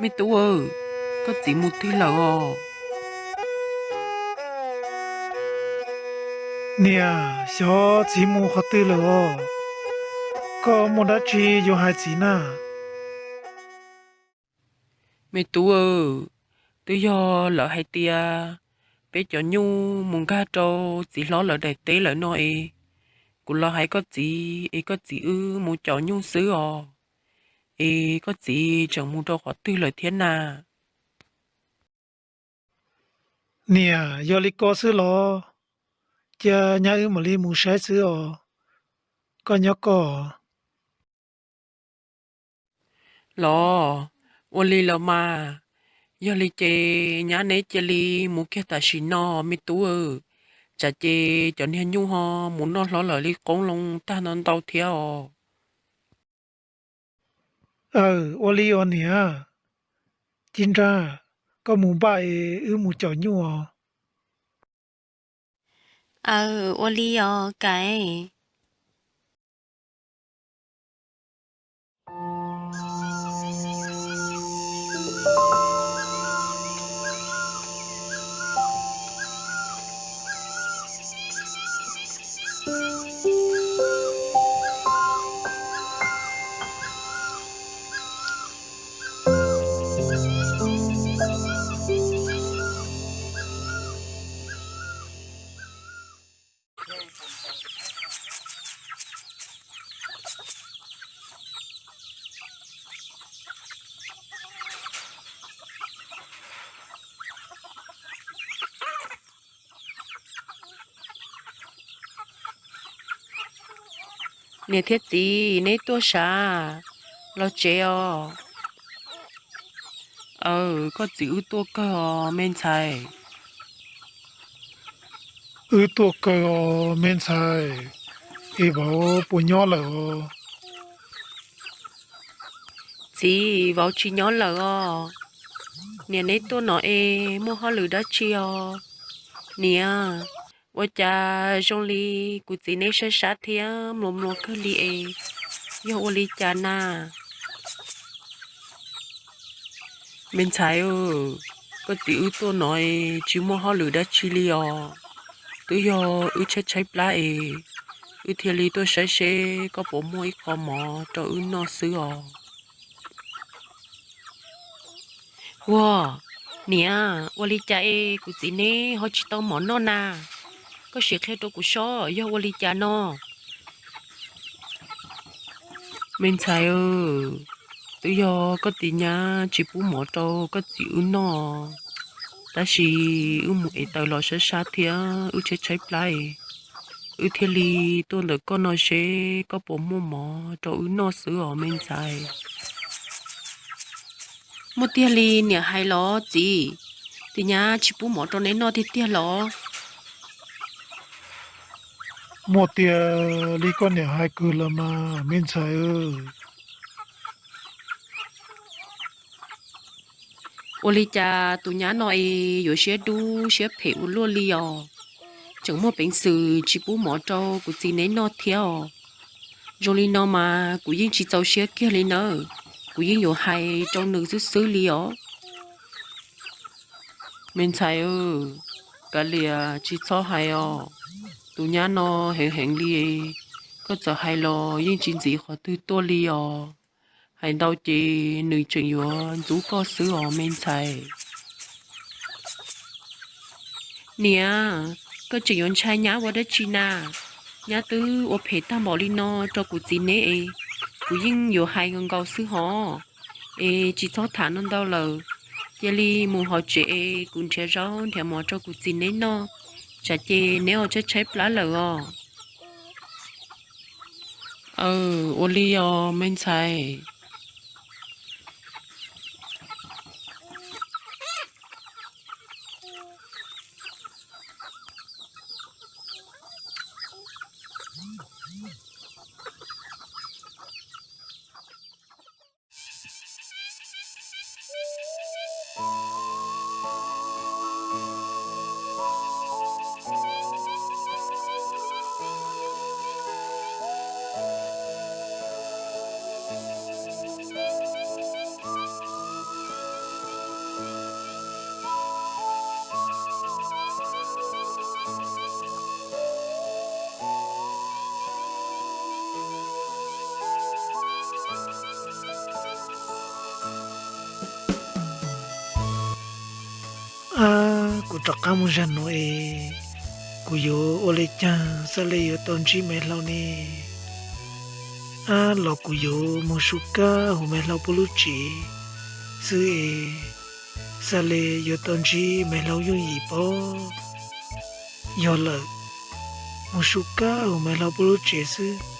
Me tub, koj txiv mus twg lawm os? Niam, xyov txiv mus qhov twg lawm os. Koj muaj dab tsi yuav hais txiv na? Me tub, twb yog lawv hais tias peb cov nyuj mus nkag rau txiv hlob lawv daim teb lawm no es, kuv los hais koj txiv es koj txiv wb mus caum nyuj xwb os. Es koj txiv tseem mus rau qhov twg lawm thiab na? Niam, yog li ko xwb los? Cia nyab wb mam li mus saib xwb os. Koj nyob koj. Los, ua li los mas. Yog li ces nyab neb cia li mus kiag tam sim no me tub. Tsam ces cov niag nyuj ho mus noj hlob lawm li qoob loo tag no ntau thiab os. Aw, ua li os niam. Ci Nra, koj mus npaj es wb mus caum nyuj os. Aw, ua li os Kais. Niam thiab txiv, neb tuaj sav los tsev os. Aw, koj txiv wb tuaj kawg os me ntxhais. Wb tuaj kawg os me ntxhais, es vauv puas nyob lawm os? Txiv, vauv tsis nyob lawm os. Niam, neb tuaj no es muaj hauj lwm dab tsi os? Niam, ua cas zoo li kuv txiv neb sab sab thiab mluas mluas kawg li es, yog ua li cas na? Me ntxhais, koj txiv wb tuaj no es tsis muaj hauj lwm dab tsi li os. Twb yog wb tshaib tshaib plab es wb thiaj li tuaj saib seb koj puas muaj ib qho mov rau wb noj xwb os. Ua, niam, ua li cas es kuv txiv neb ho tsis tau mov noj na? Koj sim qhia rau kuv sob yog ua li cas no. Me ntxhais, twb yog koj tis nyab tsis pub mov rau koj txiv wb noj, tab sis wb mus ev taws los sab sab thiab wb tshaib tshaib plab, wb thiaj li tuaj ntawm koj no seb koj puas muaj mov rau wb noj xwb os me ntxhais. Muaj tiag li niam hais los txiv? Tis nyab tsis pub mov rau neb noj tiag tiag los? Muaj tiag li koj niam hais kawg los mas me ntxhais. Ua li cas tus nyab no es yuav siab dub siab phem ua luaj li os? Tseem muaj peev xwm tsis pub mov rau kuv txiv neb noj thiab os. Zoo li no mas kuv yeej tsis txaus siab kiag li nawb, kuv yeej yuav hais rau nws xwb xwb li os. Me ntxhais, kav liam tsis txhob hais os. Tus nyab no heev heev li, koj txawm hais los yeej tsis ntxiv qhov twg tuaj li os. Hais ntau ces nws tseem yuav ntxub koj xwb os me ntxhais. Niam, koj tseem yuav ntshai nyab ua dab tsi na? Nyab twb ua phem tag npaum li no rau kuv txiv neb es, kuv yeej yuav hais nkaus nkaus xwb hos. Es tsis txhob tham no ntau lawm, cia li mus hauv tsev es kuv nrhiav zaub nrhiav mov rau kuv txiv neb noj, tsam ces neb ho tshaib tshaib plab lawm os. Aw, ua li os me ntxhais. Kuv rov qab mus zag nuav es kuv yuav ua le caag xwb le yuav tau ntsib Maiv Hlau ne? Ab, los kuv yuav mus su kab huv Maiv Hlau puab lub tsev xwb es xwb le yuav tau ntsib Maiv Hlau yooj yim pob? Yog lawm, mus su kab huv Maiv Hlau puab lub tsev xwb.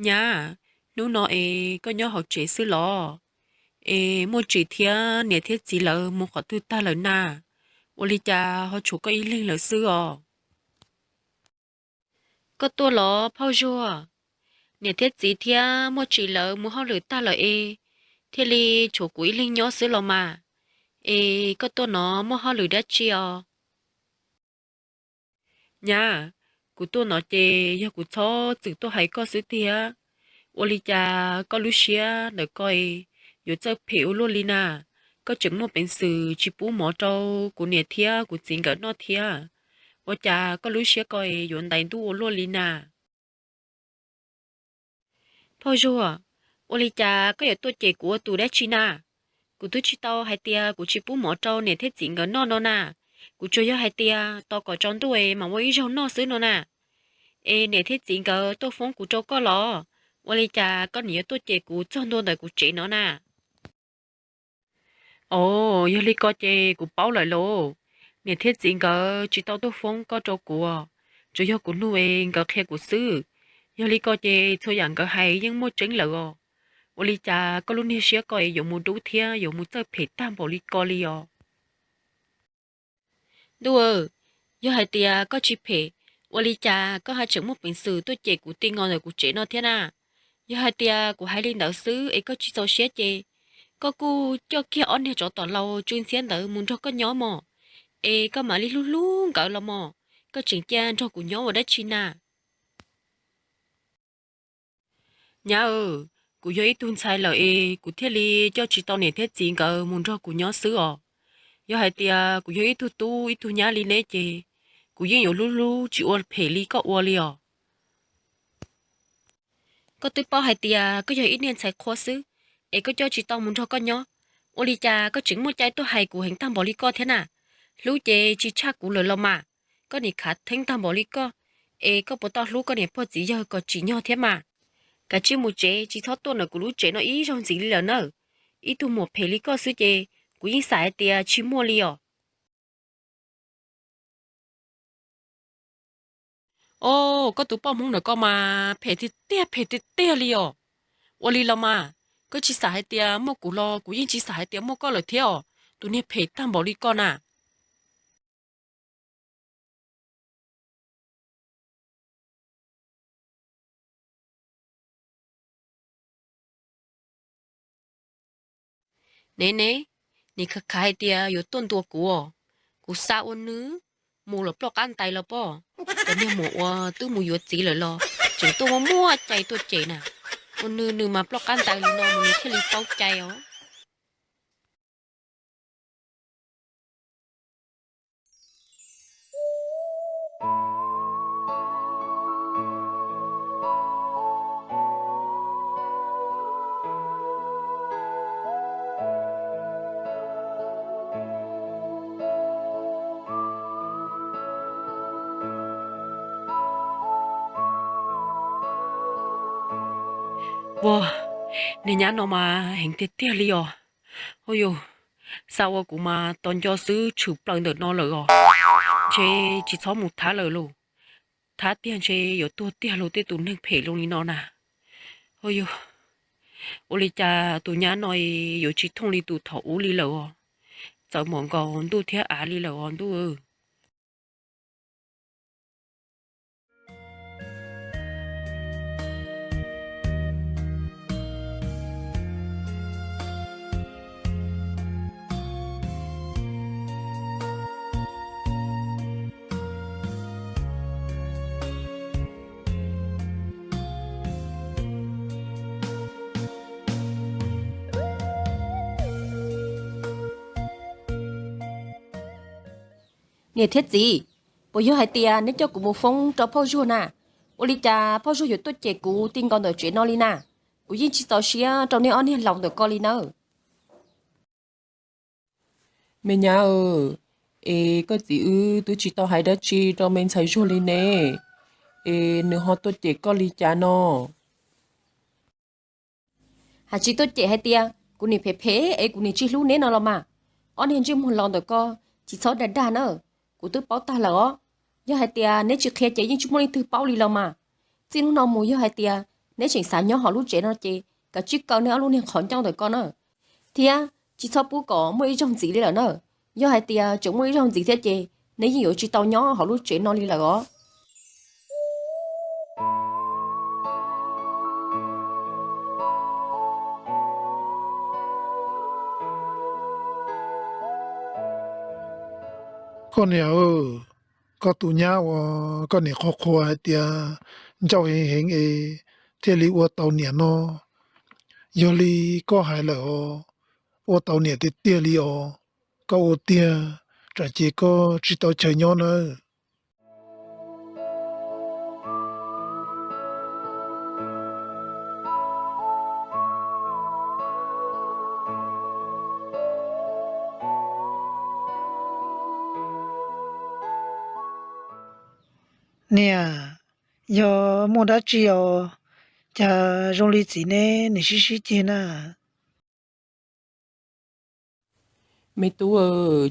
Nyab, hnub no es koj nyob hauv tsev xwb los? Es Muaj Tsim thiab niam thiab txiv lawv mus qhov twg tag lawm na? Ua li cas ho tshuav koj ib leeg lawm xwb os? Koj tuaj los phauj Zuag? Niam thiab txiv thiab Muaj Tsim lawv mus hauj lwm tag lawm es thiaj li tshuav kuv ib leeg nyob xwb los mas. Es koj tuaj no muaj hauj lwm dab tsi os? Nyab, kuv tuaj no ces yog kuv txhob txwm tuaj hais koj xwb tiag. Ua li cas koj lub siab ntawm koj yuav txawj phem ua luaj li na? Koj tseem muaj peev xwm tsis pub mov rau kuv niam thiab kuv txiv nkawd noj thiab. Ua cas koj lub siab ko yuav ntais ntuj ua luaj li na? Phauj Zuag, ua li cas koj yuav tuaj cem kuv ua tus dab tsi na? Kuv twb tsis tau hais tias kuv tsis pub mov rau niam thiab txiv nkawd noj no na. Kuv tsuas yog hais tias tos kom tsaus ntuj es mam ua ib zaug noj xwb no na. Es niam thiab txiv nkawd tuaj foob kuv rau koj los? Ua li cas koj nim yuav tuaj cem kuv txog ntua ntawm kuv tsev no na? Os, yog li ko ces kuv paub lawm lauj. Niam thiab txiv nkawd tsis tau tuaj foob koj rau kuv, tsuas yog kuv nug es nkawd qhia kuv xwb. Yog li ko ces txhua yam nkawd hais yeej muaj tseeb lawm os. Ua li cas koj lub niag siab ko es yuav mus dub thiab yuav mus txawj phem tag npaum li ko li os? Ntuj, yog hais tias koj tsis phem, ua li cas koj haj tseem muaj peev xwm tuaj cem kuv ti nkaus ntawm kuv tsev no thiab na? Yog hais tias kuv hais li ntawd xwb es koj tsis txaus siab ces koj kuj coj kiag ob niag tsov tom laus tsw ntxhiab ntawd mus nrog koj nyob mog, es koj mam li hlub hlub nkawd los mog, koj tseem cia nrog kuv nyob ua dab tsi na? Nyab, kuv yog ib tug ntxhais lawm es kuv thiaj li coj tsis tau niam thiab txiv nkawd mus nrog kuv nyob xwb os. Yog hais tias kuv yog ib tug tub ib tug nyab li neb ces kuv yeej yuav hlub hlub tsis ua phem li koj ua li os. Koj twb paub hais tias koj yog ib niag ntxhais qhua xwb, es koj coj tsis tau mus nrog koj nyob, ua li cas koj tseem muaj cai tuaj hais kuv heev tag npaum li koj thiab na? Hlub ces tsis tshaj kuv lawm los mas, koj nim khav theeb tag npaum li koj, es koj puas tau hlub koj niam pog txiv yawg kom tsim nyog thiab mas? Kav tsij mus tsev, tsis txhob tuaj ntawm kuv lub tsev no ib zaug ntxiv li lawm nawb. Ib tug muam phem li koj xwb ces kuv yeej xav hais tias tsis muaj li os. Os, koj tus poj Hmoob ntawm koj mas phem tiag tiag, phem tiag tiag li os. Ua li los mas, koj tsis xav hais tias muaj kuv los kuv yeej tsis xav hais tias muaj koj lawm thiab os, tus niag phem tag npaum li koj na. Ne ne, nim khav khav hais tias yuav tuaj ntua kuv os. Kuv xa ua nws mus los ploj qab ntais los pob. Cov niag muam uas twb mus yuav txiv lawm los tseem tuaj muaj muaj cai tuaj cem na. Ua nws nws mas ploj qab ntais li no mas nws thiaj li paub cai os. Ua, niag nyab no mas heev tiag tiag li os. Ua yus, xav ua kuv mas tos nco xwb tshwm plaws ntawm no lawm os. Ntshe tsis txhob mus thab lawm lauj. Thab tiag ntshe yuav tuag tiag lauj, tej tus neeg phem zoo li no na. Ua yus, ua li cas tus nyab no yuav tsis thooj li tus thaum ub li lawm os. Txawm muaj nkaus ntuj thiab av li lawm os ntuj. Niam thiab txiv, puas yog hais tias neb coj kuv mus foob rau phauj Zuag na? Ua li cas phauj Zuag yuav tuaj cem kuv ti nkaus ntawm tsev no li na? Kuv yeej tsis txaus siab rau neb ob niag laus ntawm ko li nawb. Me nyab, es koj txiv wb twb tsis tau hais dab tsi rau me ntxhais Zuag li ne, es nws ho tuaj cem koj li cas no? Hais tsis tuaj cem hais tias kuv nim phem phem es kuv nim tsis hlub neb no los mas. Ob niag ntsej muag laus ntawm ko, tsis txhob dag dag na, kuv twb paub tag lawm os. Yog hais tias neb tsis qhia ces yeej tsis muaj leej twg paub li los mas. Txij hnub no mus yog hais tias neb tseem xav nyob hauv lub tsev no ces kav tsij kaw neb ob lub niag qhov ncauj ntawm ko na, thiab tsis txhob pub kom muaj ib zaug ntxiv li lawm na. Yog hais tias tseem muaj ib zaug ntxiv thiab ces neb yeej yuav tsis tau nyob hauv lub tsev no li lawm os. Koj niam, koj tus nyab uas koj nim qhuas qhuas hais tias ncauj heev heev es thiaj li ua tau niam no, yog li koj hais lawm os, ua tau niam tiag tiag li os. Koj ua tiag, tsam ces koj tsis tau chaw nyob nawb. Niam, yog muaj dab tsi os, cas zoo li txiv neb nim sib sib ceg na? Me tub,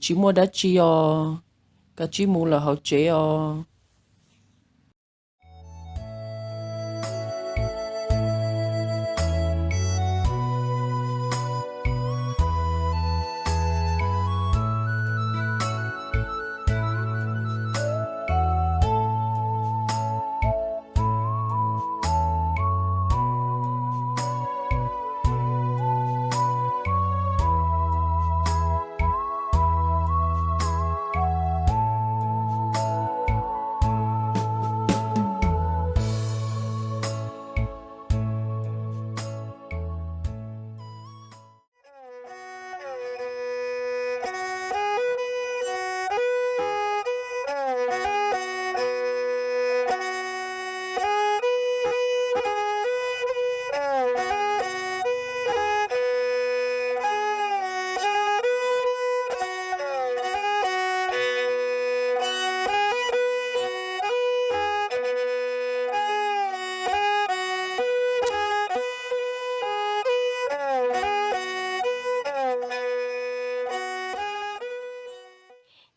tsis muaj dab tsi os, kav tsij mus lawm hauv tsev os.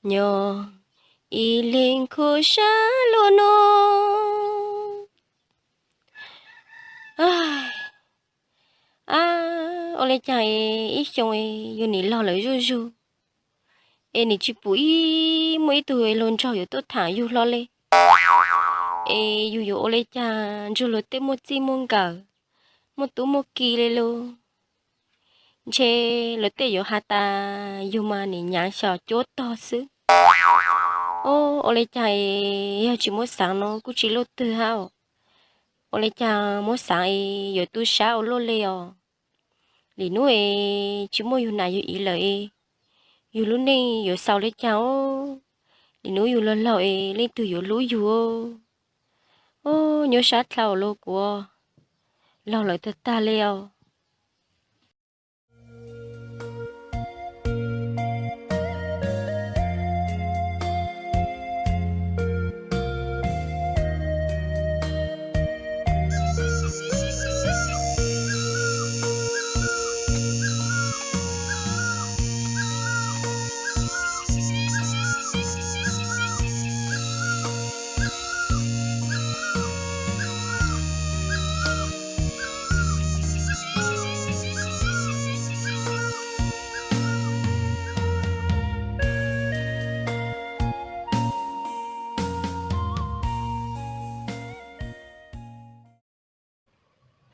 Nyob ib leeg khuv sab luaj no. Ab, ua li cas ib xyoo yus nim log lawm zuj zus, es nim tsis pum ib, muaj ib tug hluas nraug yuav tuaj tham yus hlo li. Es yus yuav ua li cas nrug luag tej muaj txij muaj nkawm, muaj tub muaj ki li lauj? Ntshe luag tej yuav has tas yus mas nim nyav xyom cuab tog xwb. Ua li cas yog tsis muab xaav no kuj tsis luaj twg hab. Ua li cas muab xaav es yuav tu sab ua luaj li os. Lwm hnub es tsis muaj yus nam yus iv lawm es yus lub neej yuav xaus li cas os? Lwm hnub yus laug laug es leej twg yuav hlub yus? Nyob sab dlhau los kuv laug lawm tag tag li os.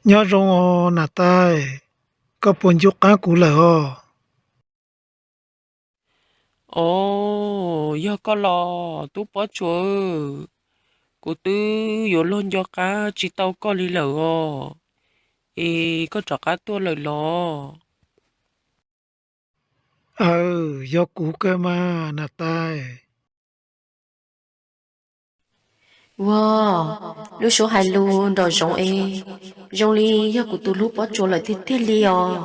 Nyob zoo os Nas Tais, koj puas nco qab kuv lawm os? Os, yog koj los tub Pob Tsuas, kuv twb yuav luag nco qab tsis tau koj li lawm os. Es koj rov qab tuaj lawm los? Aw, yog kuv kawg mas Nas Tais. Ua, lub suab hais lus nraum zoov es zoo li yog kuv tus hlub Pob Tsuas lawm tiag tiag li os.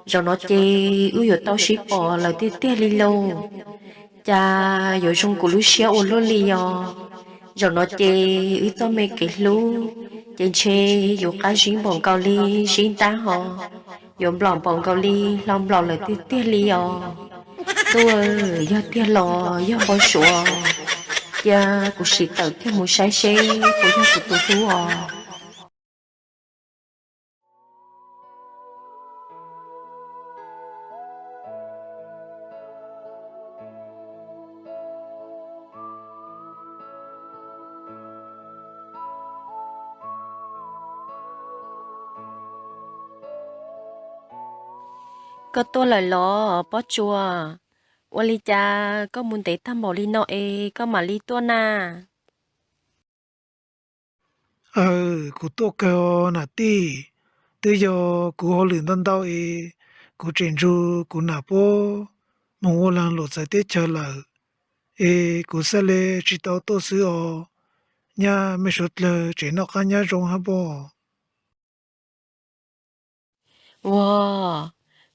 Zaum no ces wb yuav tau sib pom lawm tiag tiag li lauj. Cas yuav zoo kuv lub siab ua luaj li os. Zaum no ces wb txoj me kev hlub ces ntshe yuav qab zib npaum nkaus li zib ntab hos, yuav nplaum npaum nkaus li hlo nplaum lawm tiag tiag li os. Tub, yog tiag los yog npau suav, cia kuv sim tawm kiag mus saib seb puas yog kuv tus hlub os. Koj tuaj lawm los Pob Tsuas? Ua li cas koj mus ntev tag npaum li no es koj mam li tuaj na? Aw, kuv tuaj kawg os Nas Tij. Twb yog kuv hauj lwm ntau ntau es kuv tseem nrug kuv nam puab mus ua lag luam txawv teb chaws lawm, es kuv xav li tsis tau tuaj xwb os. Nyaj mej suav dlawg tseem noj qab nyob zoo hab pob? Ua,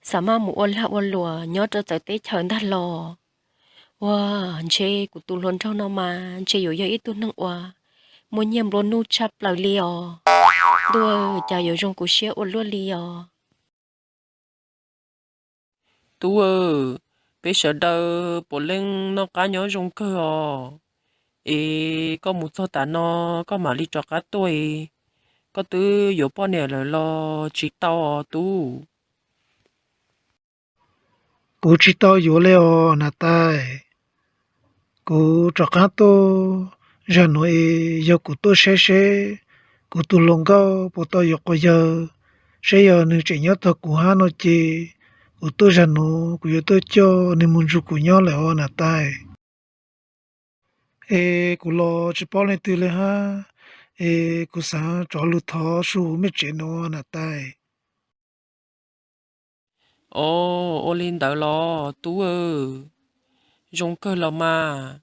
xav maj mus ua lag ua luam nyob rau txawv teb chaws ntag los? Ua, ntshe kuv tus hluas nraug no mas ntshe yuav yog ib tug neeg uas muaj nyiaj nplua nuj tshaj plaws li os. Ntuj, cas yuav zoo kuv siab ua luaj li os. Tub, peb sawv daws puav leej noj qab nyob zoo kawg os. Es koj mus txog tas no koj mam li rov qab tuaj es koj twb yuav poj niam lawm los tsis tau os tub? Kuv tsis tau yuav li os Nas Tais. Kuv rov qab tuaj zag nuav es yog kuv tuaj saib seb kuv tus hluas nkauj puas tau yuav quas yawg, saib yog nws tseem nyob tog kuv hab no ces kuv tuaj zag nuav kuv yuav tuaj coj nws mus nrug kuv nyob lawm os Nas Tais. Es kuv los tsis paub leej twg li hab, es kuv xaav rov lug thov su huv mej tsev nuav Nas Tais. Os, ua li ntawd los tub? Zoo kawg los mas,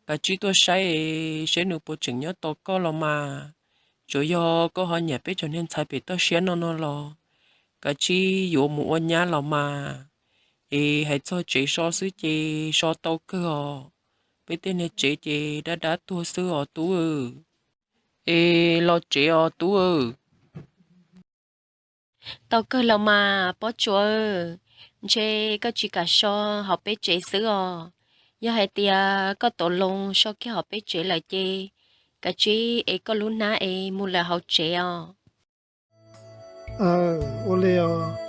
kav tsij tuaj saib seb nws puas tseem nyob tos koj los mas. Tsuav yog koj ho nyiam peb cov niag ntxhais pem toj siab no no los kav tsij yuav mus ua nyab los mas. Es hais txog tsev so xwb ces so tau kawg os. Peb tej niag tsev ces dab dab tuag xwb os tub. Es los tsev os tub. Tau kawg los mas Pob Tsuas, ntshe koj tsis kam so hauv peb tsev xwb os. Yog hais tias koj tau loo so kiag hauv peb tsev lawm ces kav tsij ev koj lub hnab es mus lawm hauv tsev os. Ua li os.